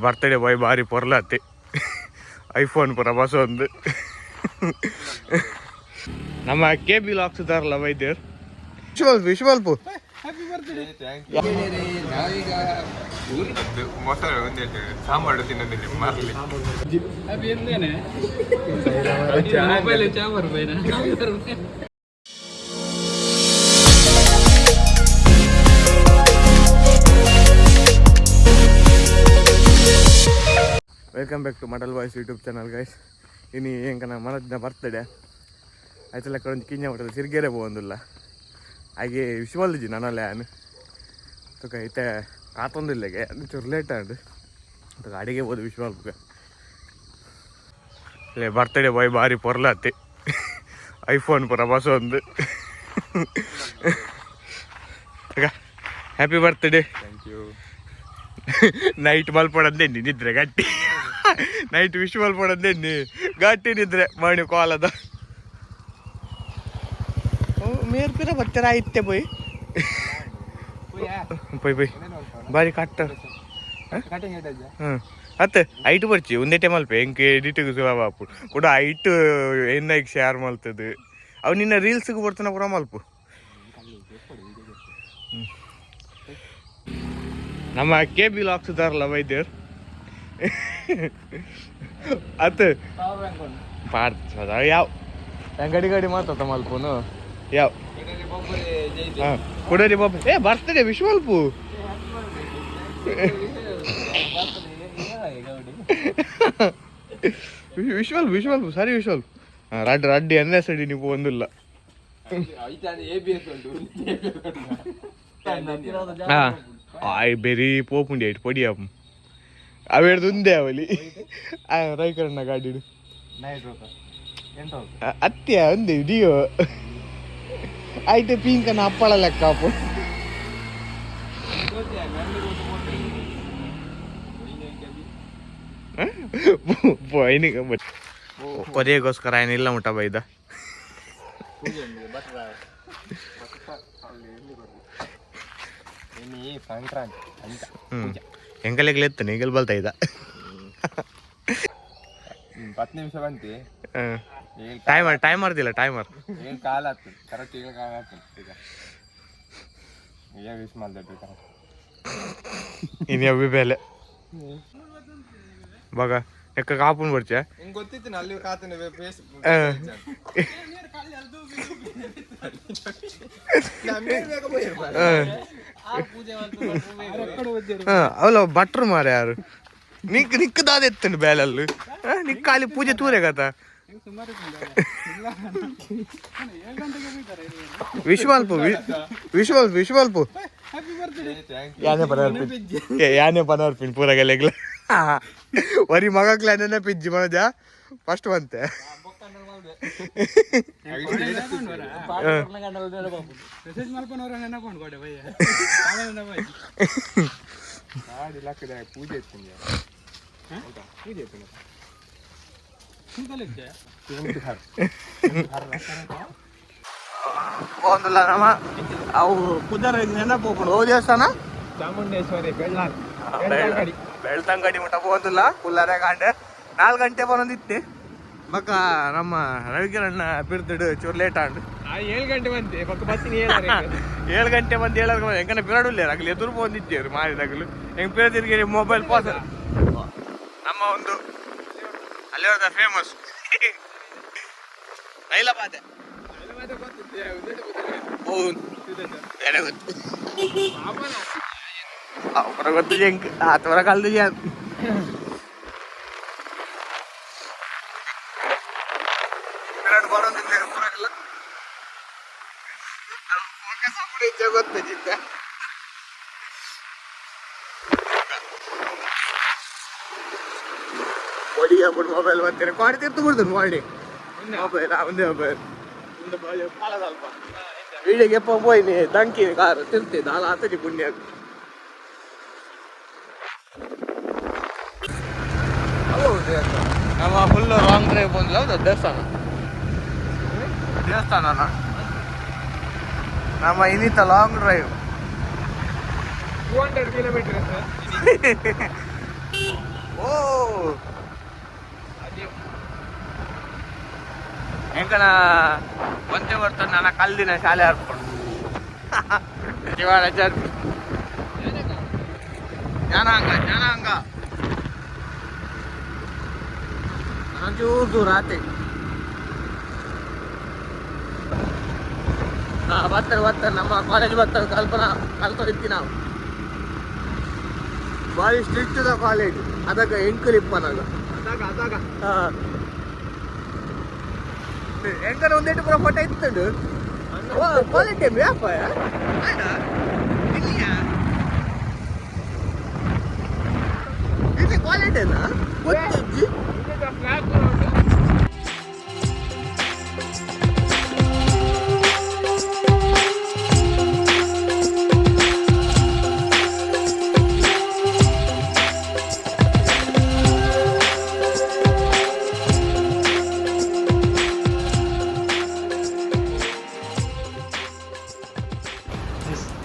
Birthday boy ಬಾರಿ ಪೊರ್ಲಾತಿ iPhone ಪುರ bus ಒಂದು ನಮ್ಮ ಕೆ ಬಿ ಲಾಕ್ಸ್ ಇದಾರಲ್ಲ ವೈದ್ಯರು. ವಿಶ್ವಲ್ಪು ವಿಶ್ವಲ್ಪು. ಮೊಸರು ಒಂದೇ ಸಾಂಬಾರು ತಿನ್ನೋದಿಲ್ಲ ಮರಲಿ. Welcome back to Madal boys YouTube channel, guys. ಇನಿ ಎಂಕನ ಮನದಿನ ಬರ್ತಡೆ ಆಯ್ತಲ್ಲ. ಒಂಜಿ ಕಿಂಜ ಮಟ್ಟದ ಸಿರ್ಗೆರೆ ಪೋವೊಂದುಲ್ಲ. ಹಾಗೆ ವಿಶ್ವಲ್ಜಿ ನನಲ್ಲ ಯಾನ್ ತುಕ ಇತ್ತೆ ಕಾತೊಂದಿಲ್ಲೆಗೆ ಚೂರು ಲೇಟ್ ಆಂಡ್. ತುಕ ಅಡಿಗೆ ಹೋದು ವಿಶ್ವಲ್ಪಗೆ. ಲೇ ಬರ್ತಡೆ ಬಾಯ್ ಬಾರಿ ಪೊರ್ಲಾತಿ ಐಫೋನ್ ಪುರ ಬಸ್ ಒಂದು. Happy birthday. Thank you. Night ಮಲ್ಪಡಂದೆ ನಿದ್ರೆ ಗಟ್ಟಿ. ನೈಟ್ ವಿಶ್ ಮಲ್ಪಡಂದೆ ಗಟ್ಟಿ ನಿದ್ರೆ ಮಾಡಿ ಕಾಲದ ಮೇರ್ ಪಿರ ಬರ್ತಾರ ಐತೆ. ಪೋಯ್ ಪೋಯ್ ಪೋಯ್ ಬಾರಿ ಕಟ್ಟ. ಹ್ಞೂ ಅತ್ತೆ ಐಟ್ ಬರ್ಚಿ ಒಂದೇ ಟೈಮ್ ಅಲ್ಪ ಎಂಕ್ ಎಡಿಟಿಗೆ ಸುಲಭ ಆಪು ಕೂಡ. ಐಟ್ ಎನ್ನೈಕ್ ಶೇರ್ ಮಲ್ತದು ಅವು ನಿನ್ನ ರೀಲ್ಸ್ಗೆ ಬರ್ತಾನ ಪೂರ ಮಲ್ಪು. ಹ್ಮ್. ನಮ್ಮ ಕೆ ಬಿ ಲಾಕ್ಸ್ ಇದಾರಲ್ಲ ವೈದ್ಯರು ಅತ್ ಪಾಡ್ತದ ಯಾವ ಗಡಿ ಗಡಿ ಮಾತಾತ ಮಲ್ಪುನು ಯಾವ. ಹಾಂ ಕುಡರಿ ಬಾಬು. ಏ ಬರ್ತದೆ ವಿಶ್ ಮಲ್ಪು. ವಿಶ್ವಲ್ ವಿಶ್ವಲ್ ಸರಿ ವಿಶ್ವಲ್ ರಡ್ಡು ರಡ್ಡು ಎನ್ ಎಸ್ ಡಿ ನೀವು ಒಂದಿಲ್ಲ. ಹಾಂ ಆಯ್ ಬೆರಿ ಪೋಪುಂಡಿ ಐಟ್ ಪೊಡಿ ಆಪು ಅವೇಡ್ದು ಉಂದೆ ಅವಲಿ ರೈಕರಣ್ಣ ಗಾಡಿಡು ಅತ್ಯ ಒಂದೇ ಡಿಯೋ ಐತೆ ಪಿಂಕನ ಅಪ್ಪಳ ಲೆಕ್ಕ ಆಪು. ಪೋಯ್ನಿಗೆ ಕೊರಿಯಗೋಸ್ಕರ ಏನಿಲ್ಲ ಮುಟ್ಟ ಬೈದ. ಸಂಕ್ರಾಂತಿ ಅಂತ. ಹ್ಞೂ ಎಂಕಲೆಗ್ಲ ಎತ್ತು ನೀಗಲ್ ಬಲ್ತಾ ಇದ್ದ. 10 ನಿಮಿಷ ಬಂತಿ. ಟೈಮರ್ ಟೈಮರ್ ದಿಲ್ಲ ಟೈಮರ್. ಏಳು ಕಾಲ ಆಗ್ತದೆ ಕರೆಕ್ಟ್, 7 ಕಾಲ ಆಗ್ತದೆ ಈಗ. ಈಗ ವಿಶ್ ಮಾಡ್ದೆ ಕರೆಕ್ಟ್. ಇನ್ನು ಬೇಲೆ ಬಗ ಎಕ್ಕ ಕಾಪುನ್ ಬರ್ಚೆ. ಹಿಂಗ್ ಗೊತ್ತಿತ್ತು ಅಲ್ಲಿ ಕಾತನೆ ಫೇಸ್. ಅವಲ ಭಟ್ರು ಮಾರ ಯಾರು ನಿಕ್ ನಿಕ್ ದಾದ ಎತ್ತಂಡು ಬೇಲಲ್ಲು ನಿಕ್ ಖಾಲಿ ಪೂಜೆ ತೂರೆ ಕಥ. ವಿಶ್ವಲ್ಪು ವಿಶ್ವಲ್ಪು ವಿಶ್ವಲ್ಪು. ಯಾನೆ ಪನರ್ಪಿನ್ ಯಾನೆ ಪನರ್ಪಿನ್ ಪೂರ ಗಲೆಗ್ಲ ವರಿ ಮಗಕ್ಲ ಪಿಜ್ಜಿ ಮನಜ ಫಸ್ಟ್ ಬಂತೆ. ಪೂಜೆ ಇತ್ತು, ಪೂಜೆ ಇತ್ತು. ಒಂದಲ್ಲ ನಮ್ಮ ಅವು ಪುದರ್ ನೆನಪು ಹೋಗು ದೇವಸ್ಥಾನ. ಚಾಮುಂಡೇಶ್ವರಿ ಬೆಳ್ಳಾರಿ. ಬೆಳ್ತಂಗಡಿ ಮುಟ್ಟ ಹೋದಿಲ್ಲ ಕುಲ್ಲರೆ ಗಂಟೆ 4 ಗಂಟೆ ಬರೋದಿತ್ತೆ. ಬಕ್ಕ ನಮ್ಮ ರವಿಕಿರಣ್ಣ ಬಿರ್ದಿಡು ಚೂರು ಲೇಟ್ ಆಂಡ್. 7 ಗಂಟೆ ಬಂತೆ ಪಕ್ಕ ಬಸ್ಸಿನ. 7 ಗಂಟೆ ಬಂದು ಹೇಳೋದು ಹೆಂಗನ ಪಿರಡುಲ್ಲ ಅಗಲು ಎದುರು ಬಂದಿದ್ದೇರು ಮಾರಿದಾಗಲು ಹೆಂಗ್ ಪಿರ ತಿರುಗಿ ಮೊಬೈಲ್ ಪಾಸ್ ನಮ್ಮ ಒಂದು ಅಲ್ಲಿ ಫೇಮಸ್ ರೈಲಬಾದೆ. ಗೊತ್ತು ಅವರ ಗೊತ್ತು ಜಂಕ್ ಆತವರ ಕಲ್ದು ಜಾನ್. ಗೊತ್ತು ಜಿದ್ದ ಹೊಡಿ ಆಗ್ಬಿಟ್ಟು ಮೊಬೈಲ್ ಬರ್ತೀರಿ ಕಾಡಿ ತಿರ್ತು ಬಿಡ್ತೀನಿ ಮಾಡಿ ಮೊಬೈಲ್ ಒಂದೇ ಮೊಬೈಲ್ ಸ್ವಲ್ಪ ವೀಡಿಯೋಗೆ ಎಪ್ಪ ಪೋಯ್ನಿ ದಂಕಿ ಕಾರು ತಿರ್ತಿದ್ದ ಅಲ್ಲ ಆತಜಿ ಪುಣ್ಯ. ನಮ್ಮ full long drive ಬಂದಿಲ್ಲ. ಹೌದಾ? ದೇವಸ್ಥಾನ ದೇವಸ್ಥಾನ ನಮ್ಮ ಇನ್ನಿತ ಲಾಂಗ್ ಡ್ರೈವ್. 200 kilometre. ಓ ಎಂಕನ ಒಂತೆ ಬರ್ತ ನನ್ನ ಕಲ್ದಿನ ಶಾಲೆ ಹರ್ಕೊಂಡು ಜ್ಞಾನಾಂಗ ಜ್ಞಾನಾಂಗ ಒಂಚೂರು ದೂರ ಆತೆ. ಹಾ, ಬರ್ತಾರೆ ಬರ್ತಾರೆ, ನಮ್ಮ ಕಾಲೇಜ್ ಬರ್ತಾರೆ. ಕಲ್ಪನಾ ಕಲ್ಕೊಂಡಿದ್ವಿ ನಾವು. ಭಾರಿ ಸ್ಟ್ರಿಕ್ಟ್ the college. ಅದಕ್ಕೆ ಎಂಕಲ್ ಇಪ್ಪನಾಗ. ಅದಾಗ ಅದಾಗ. ಎಂಕನ ಒಂದೆಂಟು ಪೂರ ಫೋಟೋ ಇತ್ತುಂಡು. ಕಾಲೇಜ್ ಟೈಮ್ ಯಾಪ ಇದು? ಕಾಲೇಜ್ ಟೈನಾ ಗೊತ್ತಿಜ್ಜಿ.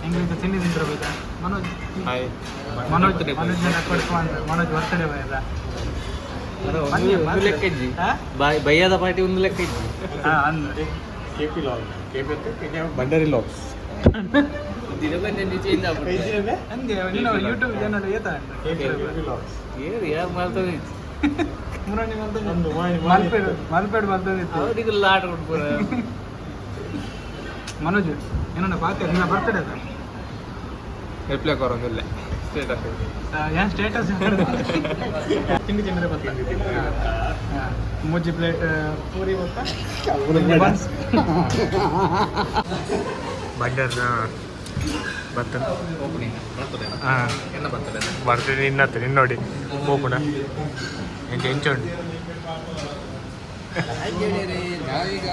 ಎಂಗ್ಲಿಂದ ತಿಂಡಿ ತಿಂದಿರಬೇಕಾ ಮನೋಜ್? ಹಾಯ್. ಮನೋಜ್, ಮನೋಜ್ ಕೊಡ್ಕೊಂಡು ಮನೋಜ್ ಬರ್ತಡೇ ಬಾಯ್. ಒಂದು ಲೆಕ್ಕ ಇಜ್ಜಿ. ಬಯ್ಯದ ಪಾರ್ಟಿ ಒಂದು ಲೆಕ್ಕ ಇಜ್ಜಿ. ಹಾ, ಅಂದ್ರೆ KP log, KP Bhandari logs. ದಿನ ಬಂದ ಚೇಂಜ್ ಆಗ್ಬಿಡ್ತದೆ. ಅಂದೆ ನಿನ್ನ ಯೂಟ್ಯೂಬ್ ಚಾನಲ್ ಏತ? ಲಾಗ್ಸ್. ಏನು ಯಾರು ಮಾಡ್ತದೆ? ಮುರಾಣಿ ಮಲ್ಪೇಡ್ ಮಲ್ಪೇಡ್ ಬರ್ತದಿತ್ತು. ಅವರಿಗೆ ಲಾಟ ಕೊಡ್ಬೋದ. ಮನೋಜ್, ಏನನ್ನ ಪಾತೆ, ನಿನ್ನ ಬರ್ತಡೇ ಅದ. ರಿಪ್ಲೈ ಕೊರೊಂದಿಲ್ಲ ಸ್ಟೇಟಸ್. ಏನ್ ಸ್ಟೇಟಸ್? ತಿಂಡಿ ತಿಂದ್ರೆ ಬರ್ತದೆ. ಮೂಜಿ ಪ್ಲೇಟ್ ಪೂರಿ ಗೊತ್ತಾ? ಬನ್ಸ್. ಭಂಡಾರ್ನ ಬರ್ತದೆ. ಹಾಂ, ಬರ್ತದೆ. ನಿನ್ನತ್ತೆ ನಿನ್ನ ನೋಡಿ ಹೋಗೋಣ. ಎಂಚ ಎಂಚ ಉಂಟು? ನಾವೀಗ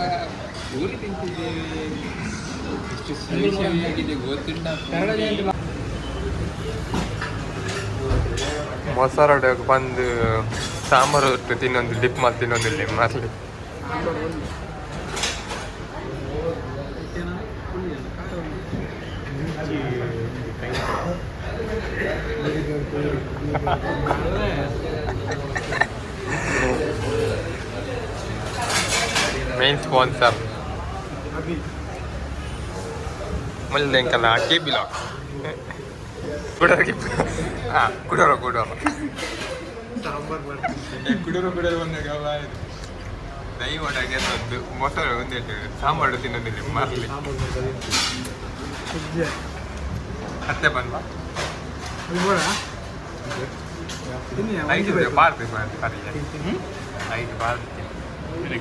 ಪೂರಿ ತಿಂತಿದ್ದೇವೆ. ಎಷ್ಟು ಸವಿ ಸವಿಯಾಗಿದೆ ಗೊತ್ತಿಲ್ಲ. ಮೊಸರೊಡೆ ಬಂದು ಸಾಂಬಾರು ಒಟ್ಟು ತಿನ್ನೊಂದು ಡಿಪ್ ಮಾಡಿ ತಿನ್ನೊಂದಿಲ್ಲ ಮರಲಿ. ಮೇನ್ ಸ್ಪಾನ್ಸರ್ ಮುಲ್ದೆಂಕಲ್ಲ ಕೆ ಬಿಲಾಕ್ ಕುಡೋರಿಗೆ. ಹಾಂ, ಕುಡೋರು ಕುಡೋರು ಕುಡೋರು ಕುಡೋರು ಬಂದಾಗ ಇದು ದೈ ಒಳಗೆ ಒಂದು ಮೊಸರು ಒಂದೇಟು ಸಾಂಬಾರು ತಿನ್ನೋದಿಲ್ಲ ಮರಲಿ. ಅತ್ತೆ ಬಂದ್ವಾ? ಐದು ಬಾರ್ದು ಬಾರ್ದು ಐದು ಬಾರ್ದು.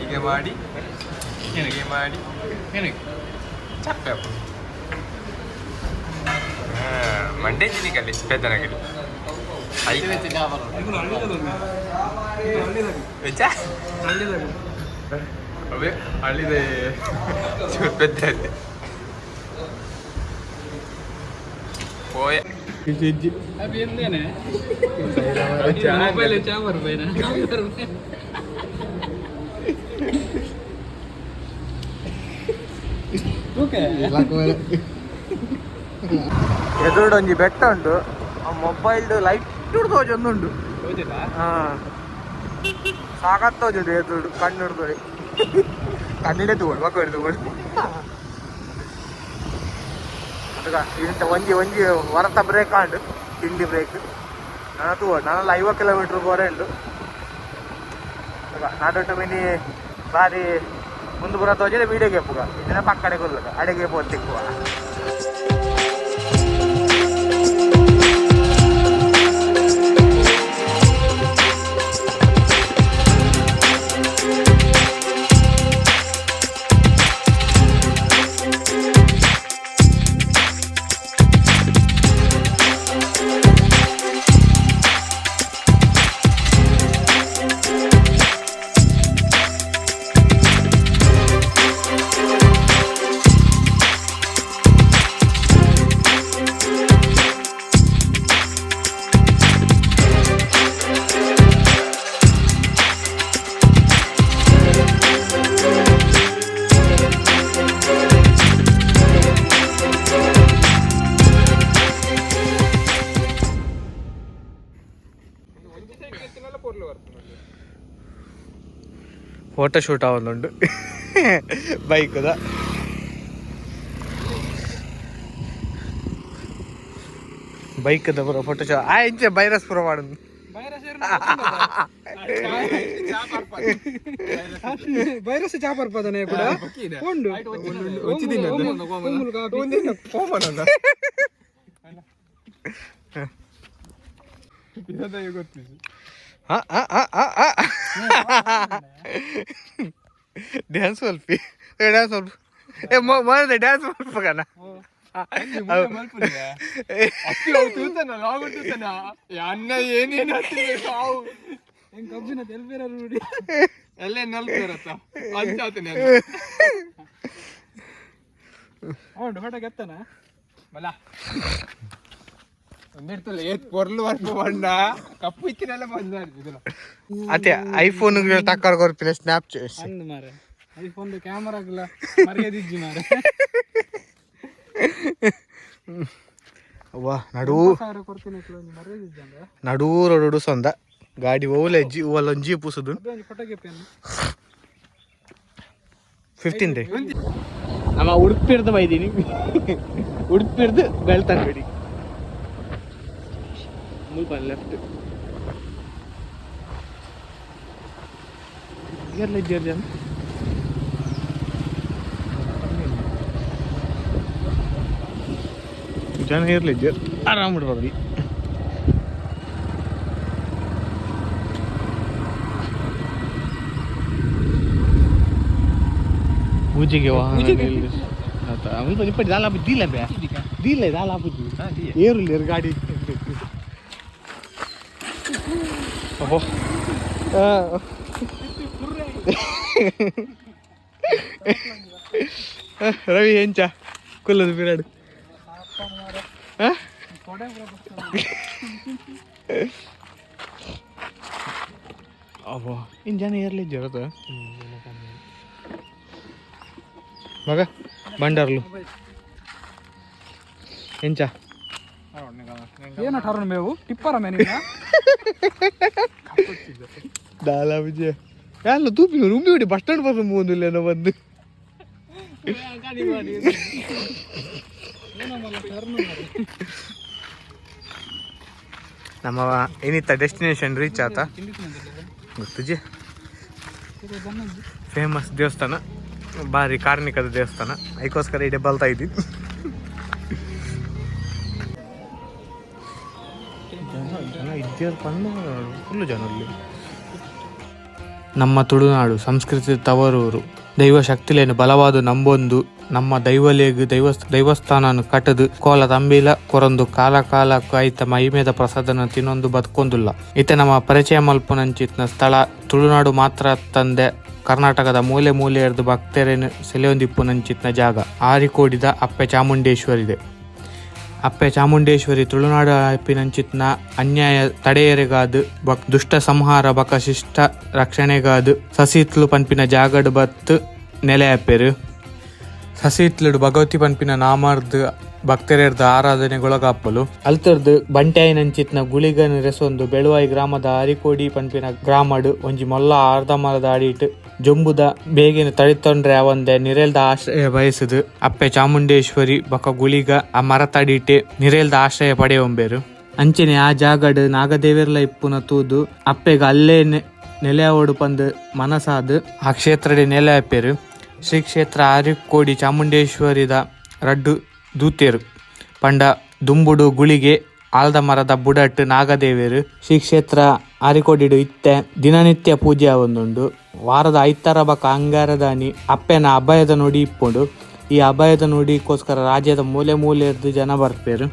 ಹೀಗೆ ಮಾಡಿ, ಹೀಗೆ ಮಾಡಿ ಚಪ್ಪೆ ಹಾಕು. ಮಂಡೆ ಜಿನಿಗಲ್ಲಿ ಪೆದ್ದನಗಲಿ ಐದು ನಿಜ. ಅವೇ ಹಳ್ಳಿದೆ ಚೂರು ಪೆದ್ದ ಐತೆ. ಪೋಯೆ. ಮೊಬೈಲ್ ಚಾಮರ್ ಬೈನ. ಎದುರುಡು ಒಂಜಿ ಬೆಟ್ಟ ಉಂಟು. ಆ ಮೊಬೈಲ್ ಲೈಟ್ ತೋಜೊಂದುಂಡು. ಹಾ, ಸಾಕತ್ ತೋಜುಂಡು ಎದುರುಡು. ಕಣ್ಣು ತೋಡಿ ಕಣ್ಣಿಡೆ ತಗೊಳ್ಳಿ, ಮಕ್ಕಳು ತಗೊಳ್ಳಿ. ಇಂತ ಒಂಜಿ ಒಂಜಿ ವರತ ಬ್ರೇಕ್ ಆಂಡು, ತಿಂಡಿ ಬ್ರೇಕ್. ನಾನು ತೂವಡ್ ನಾನು 50 ಕಿಲೋಮೀಟ್ರ್ ಬೋರೆ ಉಂಡು. ನಾಡೊಟ್ಟು ಮಿನಿ ಬಾರಿ ಮುಂದೆ ಬರೋ ತೋಜಿದೆ. ವೀಡಿಯೋಗೆ ಪುಗ ಇದನ್ನ ಪಕ್ಕಡೆ ಕೊಲ್ಲಕ ಅಡಿಗೆ ಪೋತಿಕ್ಕುವ. ಫೋಟೋ ಶೂಟ್ ಆವೊಂದುಂಡು ಬೈಕ್ದ. ಬೈಕ್ದ ಪೂರ ಫೋಟೋ ಶೂಟ್ ಆ ಇಂಚೆ ಬೈರಸ್ ಪೂರ ಮಾಡೋದು. ವೈರಸ್ ಚಾಪರ್ ಪದನೆ ಕೂಡ ಉಂಡು. ಆ ಆ ಆ ಆ ಆ ಡ್ಯಾನ್ಸ್ ಸ್ವಲ್ಪ, ಡ್ಯಾನ್ಸ್ ಸ್ವಲ್ಪ. ಏ ಮೊದಲೇ ಡ್ಯಾನ್ಸ್ ಮಲ್ಪಗನ. ಅನ್ನ ಏನೇನು ಸಾವು. ಹೆಂಗ್ ಕಬ್ಬಿನ ತೆಲ್ಪಿರ ರೂಢಿ. ಎಲ್ಲೇ ನಲ್ಪಿರತ್ತ ಅಂಚಾತನೆ. ಉಂಡು ಫೋಟೋ ಕೆತ್ತನ. ಮಲ್ಲ ಒಂದಿರ್ತಲ್ಲ ಏತ್ ಪೊರ್ಲು ವರ್ಪ ಬಣ್ಣ ಕಪ್ಪು ಇತ್ತಿನೆಲ್ಲ ಬಂದ. ಅದೇ ಐಫೋನ್ ಟಕ್ಕರ್ ಕೊರ್ಪಿನ ಸ್ನ್ಯಾಪ್. ಅಂದ್ ಮಾರೆ, ಐಫೋನ್ ಕ್ಯಾಮರಾಗ್ಲ ಮರ್ಯಾದಿಜ್ಜಿ ಮಾರೆ. ಅವ್ವ ನಡು 1000 ಕೊಡ್ತೀನಿ ಮರ್ಯಾದಿಜ್ಜಿ ಅಂದ. ನಡೂ ರೋಡು ಸೊಂದ ಗಾಡಿ ಓಲೆ ಜಿ ಓಲ ಒಂಜಿ ಪೂಸುದು. ಅದೇ ಒಂಜಿ ಫೋಟೋ ಕೆಪ್ಪೇನು. 15 ಡೇ ನಮ್ಮ ಉಡುಪಿರ್ದು ಬೈದೀನಿ, ಉಡುಪಿರ್ದು ಬೆಳ್ತಂಗಡಿ ಮುಲ್ಪ ಲೆಫ್ಟ್. ಇರ್ಲಿ ಜನ. ಜನ ಇರ್ಲಿ, ಆರಾಮ್ ಬಿಡ್ಬಾರ್ದು. ಪೂಜೆಗೆ ವಾಹನ ನಿಪ್ಪಡಿ ದಾಲ ದೀಲ ಬೇ ದೀಲ ದಾಲ ಪೂಜೆ ಏರುಲ್ಲ ಗಾಡಿ. ಓಹೋ, ರವಿ ಎಂಚ ಕುಲ್ಲದು ಬಿರಾಡು. ಅಬ್ಬಾ, ಇನ್ನು ಜನ ಏರ್ಲಿ ಜರತ ಮಗ ಬಂಡಾರ್ಲು ಎಂಚ. ಏನ ಠಾರಣ ಮೇವು ಟಿಪ್ಪರ ಮೇನಿನ. ದಾಲ ವಿಜಯ ಯಾಲ್ಲ ತೂಪಿ ಉಂಬಿ ಬಿಡಿ ಬಸ್ ಸ್ಟ್ಯಾಂಡ್ ಬಸ್ ಮೂವೊಂದಿಲ್ಲ ಬಂದು. ನಮ್ಮ ಏನಿತ್ತ ಡೆಸ್ಟಿನೇಷನ್ ರೀಚ್ ಆತ ಗೊತ್ತುಜಿ. ಫೇಮಸ್ ದೇವಸ್ಥಾನ, ಭಾರಿ ಕಾರ್ಣಿಕದ ದೇವಸ್ಥಾನ. ಅದಕ್ಕೋಸ್ಕರ ಇಡೇ ಬಲ್ತಾ ಇದ್ದೀವಿ. ಜನ ಜನ ಇದ್ದೇ ಪಂದ ಫುಲ್ಲು ಜನ ಅಲ್ಲಿ. ನಮ್ಮ ತುಳುನಾಡು ಸಂಸ್ಕೃತಿ ತವರೂರು. ದೈವ ಶಕ್ತಿಲೇನು ಬಲವಾದ ನಂಬೊಂದು ನಮ್ಮ ದೈವಲೇಗು ದೈವ ದೈವಸ್ಥಾನನು ಕಟ್ಟದು ಕೋಲ ತಂಬಿಲ ಕೊರಂದು ಕಾಲ ಕಾಲ ಐತ ಮಹಿಮೆದ ಪ್ರಸಾದನ ತಿನ್ನೊಂದು ಬದುಕೊಂದುಲ್ಲ. ಇತ ನಮ್ಮ ಪರಿಚಯ ಮಲ್ಪುನಂಚಿತ್ನ ಸ್ಥಳ ತುಳುನಾಡು ಮಾತ್ರ ತಂದೆ ಕರ್ನಾಟಕದ ಮೂಲೆ ಮೂಲೆಯರ್ದು ಭಕ್ತರೇನು ಸೆಲೆಯೊಂದಿಪ್ಪುನಂಚಿತ್ನ ಜಾಗ ಆರಿಕೋಡಿದ ಅಪ್ಪೆ ಚಾಮುಂಡೇಶ್ವರಿದೆ. ಅಪ್ಪೆ ಚಾಮುಂಡೇಶ್ವರಿ ತುಳುನಾಡು ಅಪ್ಪಿನಂಚಿತ್ನ ಅನ್ಯಾಯ ತಡೆಯರೆಗಾದು ಬಕ್ ದುಷ್ಟ ಸಂಹಾರ ಬಕ ಶಿಷ್ಟ ರಕ್ಷಣೆಗಾದು ಸಸಿತ್ಲು ಪನ್ಪಿನ ಜಾಗಡ್ ಬತ್ತು ನೆಲೆ ಅಪ್ಪೆರು. ಸಸಿತ್ಲುಡು ಭಗವತಿ ಪನ್ಪಿನ ನಾಮರ್ದು ಭಕ್ತರೆರ್ದ ಆರಾಧನೆಗೊಳಗಾಪಲು. ಅಲ್ತರ್ದು ಬಂಟ್ಯಾಯಿನಂಚಿತ್ನ ಗುಳಿಗನ್ ರೆಸೊಂದು ಬೆಳುವಾಯಿ ಗ್ರಾಮದ ಅರಿಕೋಡಿ ಪನ್ಪಿನ ಗ್ರಾಮಡ್ ಒಂಜಿ ಮೊಲ್ಲ ಅರ್ಧ ಮರದ ಅಡಿಟ್ ಜೊಂಬುದ ಬೇಗಿನ ತಡಿತೊಂಡ್ರೆ ಅವಂದೆ ನಿರೇಲ್ದ ಆಶ್ರಯ ಬಯಸುದು ಅಪ್ಪೆ ಚಾಮುಂಡೇಶ್ವರಿ ಬಕ ಗುಳಿಗ ಆ ಮರತಡಿಟೆ ನಿರೇಲ್ದ ಆಶ್ರಯ ಪಡೆಯೊಂಬೇರು. ಅಂಚನೆ ಆ ಜಾಗಡ್ ನಾಗದೇವಿರ್ಲ ಇಪ್ಪುನ ತೂದು ಅಪ್ಪೆಗ ಅಲ್ಲೇ ನೆಲೆಯವಡು ಪಂದು ಮನಸಾದ್ ಆ ಕ್ಷೇತ್ರಡೆ ನೆಲೆ ಅಪ್ಪೆರು. ಶ್ರೀ ಕ್ಷೇತ್ರ ಆರಿಕೋಡಿ ಚಾಮುಂಡೇಶ್ವರಿದ ರಡ್ಡು ದೂತೇರು ಪಂಡ ದುಂಬುಡು ಗುಳಿಗೆ, ಆಲ್ದ ಮರದ ಬುಡಟ್ ನಾಗದೇವೇರು. ಶ್ರೀ ಕ್ಷೇತ್ರ ಆರಿಕೋಡಿಡು ಇತ್ತೆ ದಿನನಿತ್ಯ ಪೂಜೆ ಆವೊಂದುಂಡು. ವಾರದ ಐತಾರ ಬಕ ಅಂಗಾರದಾನಿ ಅಪ್ಪೆನ ಅಭಯದ ನುಡಿ ಇಪ್ಪುಂಡು. ಈ ಅಭಯದ ನುಡಿಗೋಸ್ಕರ ರಾಜ್ಯದ ಮೂಲೆ ಮೂಲೆಯರ್ದು ಜನ ಬರ್ಪೇರು.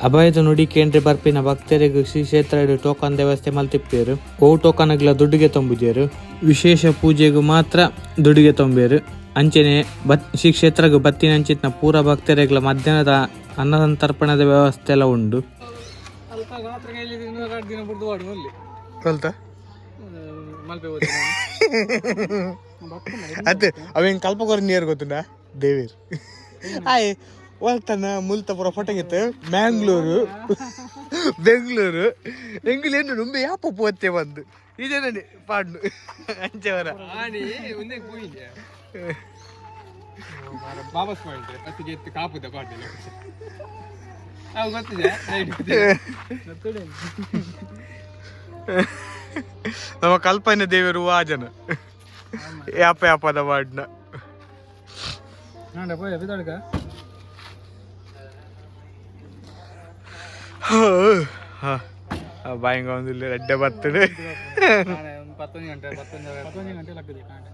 ಅಭಯದ ನುಡಿ ಕೇಂದ್ರ ಬರ್ಪಿನ ಭಕ್ತರಿಗೆ ಶ್ರೀ ಕ್ಷೇತ್ರ ಟೋಕನ್ ವ್ಯವಸ್ಥೆ ಮಲ್ತಿಪ್ಪೇರು. ಓ ಟೋಕನ್ಗ್ಲ ದುಡ್ಡುಗೆ ತುಂಬಿದೇರು, ವಿಶೇಷ ಪೂಜೆಗೂ ಮಾತ್ರ ದುಡ್ಡುಗೆ ತೊಂಬೇರು. ಅಂಚನೆ ಬತ್ ಶ್ರೀ ಕ್ಷೇತ್ರಗ್ ಬತ್ತಿನಂಚಿತ್ನ ಪೂರ ಭಕ್ತರಿಗ್ಲ ಮಧ್ಯಾಹ್ನದ ಅನ್ನ ಸಂತರ್ಪಣದ ವ್ಯವಸ್ಥೆ ಎಲ್ಲ ಉಂಡು. ಅಲ್ಪ ಗಾತ್ರ ಕೈಲಿ ದಿನ ಬುಡ್ದು ವಾಡು ಅಲ್ಲಿ. ಕಲ್ತ. ಮಲ್ಪೆ. ಅತ್ತೆ ಅವೇನು ಕಲ್ಪಕೊರ ನೀರು ಗೊತ್ತುಂಡ ದೇವೇರ್ ಆಯ್ ಒಲ್ತನ ಮುಲ್ತ ಪೂರ ಫೋಟೋ ಗಿತ್ತು ಮ್ಯಾಂಗ್ಳೂರು. ಬೆಂಗಳೂರು ಎಂಗುಲು ನುಂಬೆ ಯಾಪ ಪೋತೆ ಬಂದು ಇದೇನೆ ಪಾಡ್ನು ಅಂಚವರ ಆನಿ ಒಂದೇ ಪೋಯಿದೆ ವಾಪಸ್ ಪಾಯಿಂಟ್ ಫಸ್ಟಿಗೆ ಎತ್ತು ಕಾಪುದ ಪಾಡಿಲ್ಲ ಅವು ಗೊತ್ತಿದೆ ನಮ್ಮ ಕಲ್ಪನೆ ದೇವರು ವಾಜನ ಯಾಪ ಯಾಪದ ವಾಡ್ನ ನಾಂಡ ಪೋಯ ಬಿದಡ್ಕ ಬಾಯಿಂಗ ಒಂದು ರೆಡ್ಡೆ ಬರ್ತದೆ ಪತ್ತೊಂದು ಗಂಟೆ ಪತ್ತೊಂದು ಪತ್ತೊಂದು ಗಂಟೆ ಲಕ್ಕದಿ ಕಾಂಡ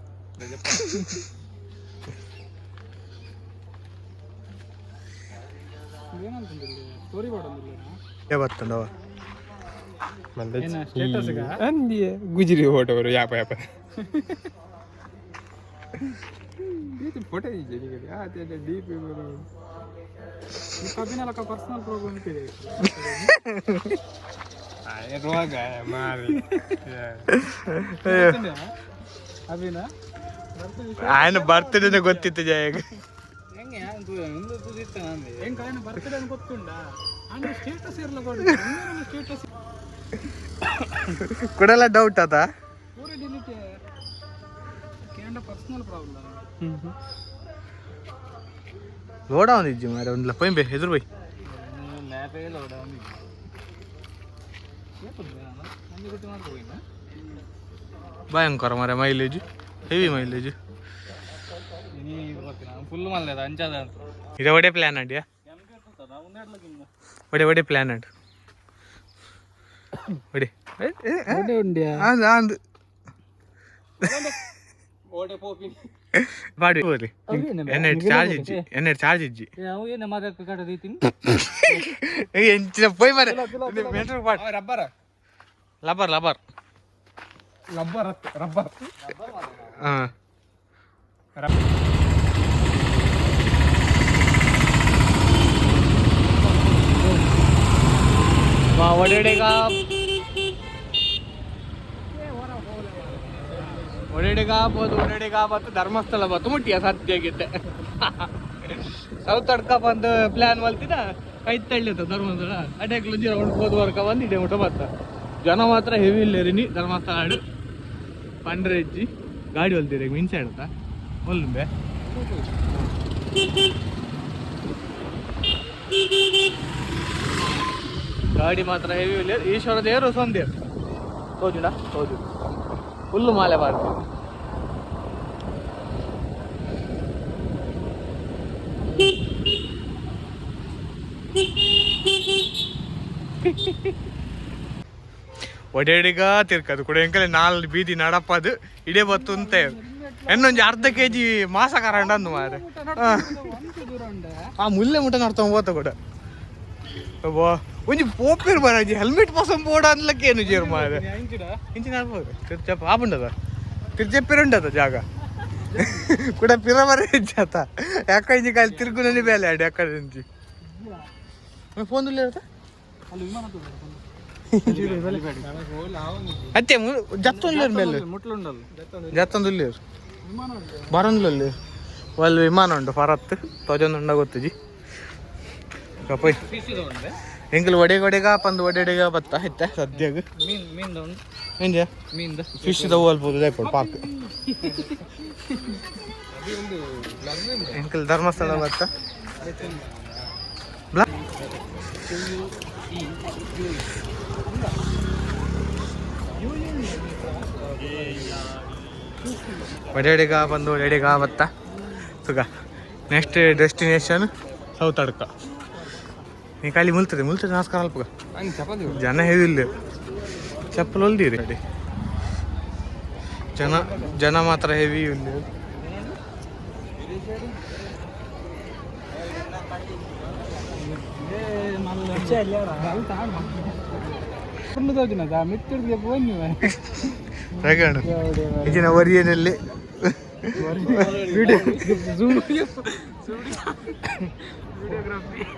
ಏನಂತಂದಿಲ್ಲ ಸ್ಟೋರಿ ಬೋರ್ಡ್ ಅಂದಿಲ್ಲ ಬರ್ತಂಡವ ಏನ ಸ್ಟೇಟಸ್ ಅಂದಿಯೇ ಗುಜಿರಿ ಫೋಟೋ ಬರು ಯಾಪ ಯಾಪ ಫೋಟೋ ಡಿ ಪಿ ಬರು ಕಬ್ಬಿನಲಕ್ಕ ಪರ್ಸನಲ್ ಪ್ರಾಬ್ಲಮ್ ಇದೆ ರೋಗ ಮಾರಿ ಅಭಿನ ఆయన ಬರ್ತಡೇ ಗೊತ್ತಿತ್ತು ಜಯಗ್ ಹೆಂಗೆ ಒಂದು ತುದಿತ್ತ ನಾನು ಹೆಂಗ್ ಕಾಯನ ಬರ್ತಡೇ ಅಂತ ಗೊತ್ತುಂಡ ಅಂದ್ರೆ ಸ್ಟೇಟಸ್ ಇರಲ್ಲ ಕೊಡು ಸ್ಟೇಟಸ್ ಕೊಡಲ್ಲ ಡೌಟ್ ಆತ ಪೂರ ಡಿಲೀಟ್ ಕೇಂದ್ರ ಪರ್ಸನಲ್ ಪ್ರಾಬ್ಲಮ್ ಲೋಡ ಒಂದು ಇಜ್ಜಿ ಮಾರೆ ಒಂದು ಪೊಯ್ ಬೇ ಎದುರು ಬೈ ಮ್ಯಾಪೇ ಲೋಡ ಒಂದು ಒಂದು ಗುಟ್ಟಿ ಮಾಡ್ಕೋಯಿನ ಭಯಂಕರ ಮಾರೆ ಮೈಲೇಜ್ ಹೆವಿ ಮೈಲೇಜ್ ನೀ ಬರ್ತೀನಿ ನಾನು ಫುಲ್ ಮಲ್ಲೇದ ಅಂಚಾದ ಅಂತ ಇದು ಒಡೆ ಪ್ಲಾನ್ ಅಡ್ಯಾ ಒಡೆ ಒಡೆ ಪ್ಲಾನ್ ಅಡ್ ಒಡೆ ಉಂಡ್ಯಾ ಆಂದ್ ಆಂದ್ ಓಡೆ ಪೋಪಿನಿ ಪಾಡಿ ಹೋಗ್ಲಿ ಎನ್ನೆಟ್ ಚಾರ್ಜ್ ಇಜ್ಜಿ ಎನ್ನೆಟ್ ಚಾರ್ಜ್ ಇಜ್ಜಿ ಅವು ಏನು ಮಾತಾಡ್ಕ ಕಡೆ ದೀತೀನಿ ಎಂಚಿನ ಪೊಯ್ ಮಾರೆ ಮೆಟ್ರೋ ಪಾಡ್ ರಬ್ಬರ ಲಬರ್ ಲಬರ್ ರಬ್ಬರ್ ರಬ್ಬರ್ ಹಾ ಒಡೆಡೆಗ ಬೋದು ಒಡೆಡೆಗ ಬತ್ತು ಧರ್ಮಸ್ಥಳ ಬತ್ತು ಮುಟ್ಟಿಯ ಸದ್ಯಗಿತ್ತೆ ಸೌತ್ ಅಡ್ಕ ಬಂದು ಪ್ಲಾನ್ ಮಲ್ತಿನ ಕೈ ತಳ್ಳಿತ್ತ ಧರ್ಮಸ್ಥಳ ಅಡ್ಯಾಕ್ಲು ಜೀರ ಹೋದ ವರ್ಕ ಬಂದು ಇಡೇ ಮುಟ್ಟ ಬತ್ತ ಜನ ಮಾತ್ರ ಹೆವಿ ಇಲ್ಲ ಧರ್ಮಸ್ಥಳ ಆಡು ಪಂಡ್ರೆಜ್ಜಿ ಗಾಡಿ ಹೊಲ್ದಿರ ಮಿನ್ಸೆ ಆಡುತ್ತಾ ಹೊಲ್ಬೆ ಗಾಡಿ ಮಾತ್ರ ಹೆವಿ ಇಲ್ಲ ಈಶ್ವರ ದೇವರು ಸೊಂದೇರು ತೋಜುಡ ತೋಜು ಫುಲ್ಲು ಮಾಲೆ ಬಾರ್ದು ಒಡೆಡಿಗ ತಿರ್ಕದು ಕೂಡ ಎಂಕಲೆ ನಾಲ್ ಬೀದಿ ನಡಪದು ಇಡೇ ಬತ್ತು ಅಂತ ಇನ್ನೊಂದು ಅರ್ಧ ಕೆಜಿ ಮಾಸ ಕರಂಡ ಅಂದು ಮಾರೆ ಆ ಮುಲ್ಲೆ ಮುಟ್ಟ ನಡ್ಕೊಂಡ್ ಹೋತ ಕೂಡ ಅಬ್ಬಾ ಒಂಜಿ ಪೋಪಿರ್ ಬರಾಜಿ ಹೆಲ್ಮೆಟ್ ಪಸಂ ಬೋಡ ಅನ್ಲಕ್ಕೆ ಏನು ಜೇರು ಮಾರೆ ಇಂಚಿನ ನಡ್ಬೋದು ತಿರ್ಚಪ್ಪ ಆಪುಂಡದ ತಿರ್ಚಪ್ಪಿರುಂಡದ ಜಾಗ ಕೂಡ ಪಿರ ಬರ ಜಾತ ಯಾಕ ಇಂಜಿ ಕಾಲಿ ತಿರ್ಗುನನಿ ಬೇಲೆ ಆಡಿ ಅಕ್ಕಡೆ ಇಂಜಿ ಫೋನ್ ಇರುತ್ತೆ ಅಲ್ಲಿ ವಿಮಾನ ಅತ್ತೆ ಜತ್ತೊಂದು ಮೇಲೆ ಮುಟ್ಲುಂಡಲ್ಲ ಜತ್ತೊಂದು ಬರಂದ್ಲಲ್ಲಿ ಒಲ್ ವಿಮಾನ ಉಂಟು ಫರತ್ ತೋಜೊಂದು ಉಂಡ ಗೊತ್ತುಜಿ ಕಪಯ್ ಫಿಶ್ ತಗೊಂಡೆ ಎಂಕಲ್ ಒಡೆ ಒಡೆಗ ಪಂದು ಒಡೆಡೆಗ ಬತ್ತ ಇತ್ತ ಸದ್ಯಗ ಮೀನ್ ಮೀನ್ ತಗೊಂಡು ಎಂಜ ಮೀನ್ದ ಫಿಶ್ ದವು ಅಲ್ಪ ದಾಯ್ಪೋಡು ಪಾಕ್ ಎಂಕಲ್ ಧರ್ಮಸ್ಥಳ ಬತ್ತ ಒಡೆಡೆಗ ಬಂದು ಒಡೆಡೆಗ ಬತ್ತ ಸುಗ ನೆಕ್ಸ್ಟ್ ಡೆಸ್ಟಿನೇಷನ್ ಸೌತ್ ಅಡ್ಕ ನೀ ಖಾಲಿ ಮುಲ್ತದೆ ಮುಲ್ತದೆ ನಮಸ್ಕಾರ ಅಲ್ಪಗ ಚಪಾತಿ ಜನ ಹೆವಿ ಚಪ್ಪಲ್ ಹೊಲ್ದಿರಿ ಜನ ಜನ ಮಾತ್ರ ಹೆವಿ ಇಲ್ಲಿ ರಗಣ ಇಜಿನ ಒರಿಯನಲ್ಲಿ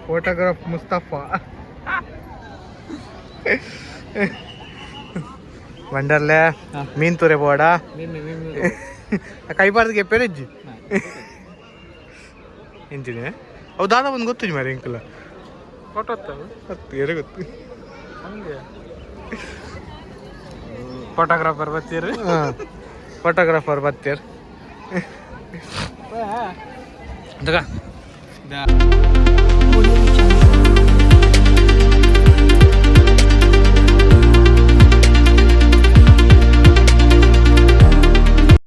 ಫೋಟೋಗ್ರಾಫ್ ಮುಸ್ತಫಾ ವಂಡರ್ಲೆ ಮೀನ್ ತುರೆ ಬೋಡ ಕೈಬಾರ್ದು ಗೆಪ್ಪೆರೆಜ್ಜಿ ಎಂಚಿನ ಅವು ದಾದ ಒಂದು ಗೊತ್ತು ಮಾರೆ ಎಂಕಲ ಫೋಟೋ ಗೊತ್ತು ಎರೆ ಗೊತ್ತು ಫೋಟೋಗ್ರಾಫರ್ ಬತ್ತೀರಿ. ಫೋಟೋಗ್ರಾಫರ್ ಬತ್ತೀರ್. ತಗ.